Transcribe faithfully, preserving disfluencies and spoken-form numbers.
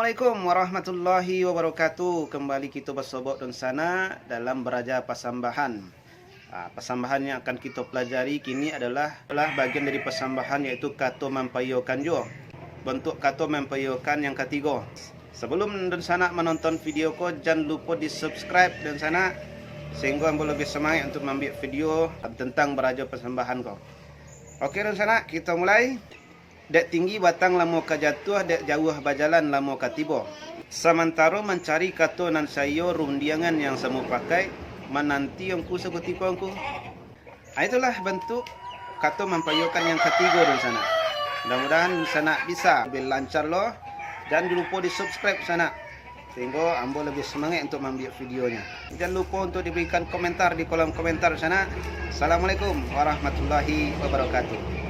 Assalamualaikum warahmatullahi wabarakatuh. Kembali kita basobok dunsanak dalam baraja pasambahan. Ah, pasambahan yang akan kita pelajari kini adalah, adalah bagian dari pasambahan, yaitu kato mampaiyokan juo. Bentuk kato mampaiyokan yang katigo. Sebelum dunsanak menonton video ko, jan lupo di-subscribe dunsanak, sehingga ambo lebih semangat untuk mambuek video tentang baraja pasambahan ko. Oke dunsanak, kita mulai. Dek tinggi batang lamo ka jatuah, dek jauah bajalan lamo ka tibo. Samantaro mancari kato nan saiyo, rundiangan yang samupakaik, mananti angku sakutiko angku. Ah, itulah bentuk kato mampaiyokan yang katigo dunsanak. Mudah-mudahan dunsanak bisa lebih lancar lo. Jan lupo di-subscribe sanak, sehingga ambo lebih semangat untuk mambuek videonyo. Jan lupo untuk diberikan komentar di kolom komentar sanak. Assalamualaikum warahmatullahi wabarakatuh.